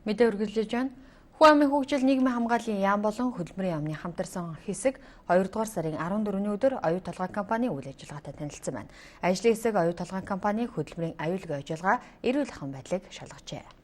Мэдээ үргэлжлэж байна. Хүн амын хөгжил нийгмийн хамгааллын яам болон хөдөлмөрийн яамны хамтарсан хэсэг 2 дугаар сарын 14-ний өдөр Оюу толгой компани үйл ажиллагаатай танилцсан байна. Ажлын хэсэг Оюу толгой компани хөдөлмөрийн аюулгүй ажиллагаа, эрүүл ахуйн байдлыг шалгажээ.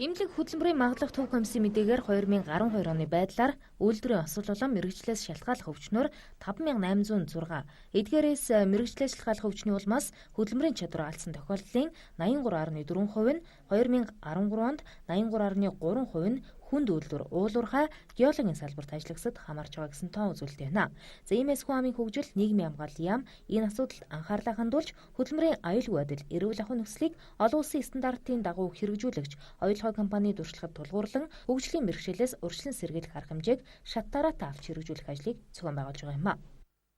Эмнэлэг хөдөлмөрийн магадлах төв комиссийн мэдээгээр 2012 оны байдлаар үйлдвэрийн осол болон мэргэжлээс шалтгааллах өвчнөөр 5806, эдгээрээс мэргэжлээс шалтгааллах өвчний улмаас хөдөлмөрийн чадвар алдсан тохиолдлын 83.4% нь 2013 онд 83.3% нь хүнд үйлдвэр, уулуурхай, геологийн салбарт ажиллагсад хамаарч байгаа гэсэн тоо үзүүлэлт байна. За, иймээс хүн амын хөгжил нийгмийн хамгааллын яам энэ асуудалд анхаарлаа хандуулж хөдөлмөрийн аюулгүй байдал, эрүүл ахуйн нөхцөлийг олон улсын стандартын дагуу хэрэгжүүлэгч оюулгой компани туршлагад тулгуурлан хөгжлийн бэрхшээлээс урьдчилан сэргийлэх арга хэмжээг шат дараатай авч хэрэгжүүлэх ажлыг зохион байгуулж байгаа юм а.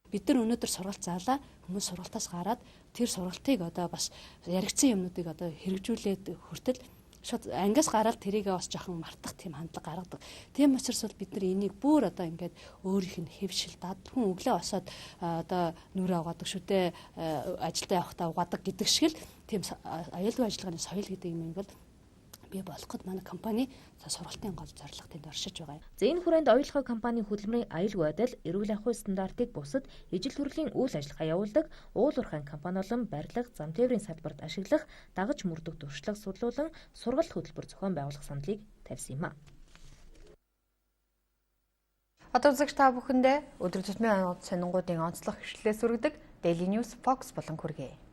Бид нар өнөөдөр сургалт заалаа, хүмүүс сургалтаас гараад тэр сургалтыг одоо бас яригдсан юмнуудыг одоо хэрэгжүүлээд хүртэл шууд ангиас гараад тэрийгээ бас жоохон мартах тийм хандлага гаргадаг. Тийм учраас бол бид нар энийг бүр одоо ингээд өөрийнх нь хэвшил дад хүн өглөө босоод одоо нүрээ угаадаг шүү дээ, ажилдаа явахдаа угаадаг гэдэг шиг л тийм аюулгүй ажиллагааны соёл гэдэг юм бол бий болгоход манай компани сургалтын гол зорилго тэнд оршиж байгаа юм. За, энэ хүрээнд оюулгой компани хөдөлмөрийн аюулгүй байдал, эрүүл ахуйн стандартыг бусад ижил төрлийн үйл ажиллагаа явуулдаг уулуурхайн компани болон барилга, зам тээврийн салбарт ашиглах, дагаж мөрдөх туршлага судлуулан сургалт хөтөлбөр зохион байгуулах саналыг тавьсан юм а. Одоо үзэгч та бүхэндээ өдөр тутмын сонингуудын онцлог хэвшлэлээс үргэдэг Daily News Fox болон хүргэе.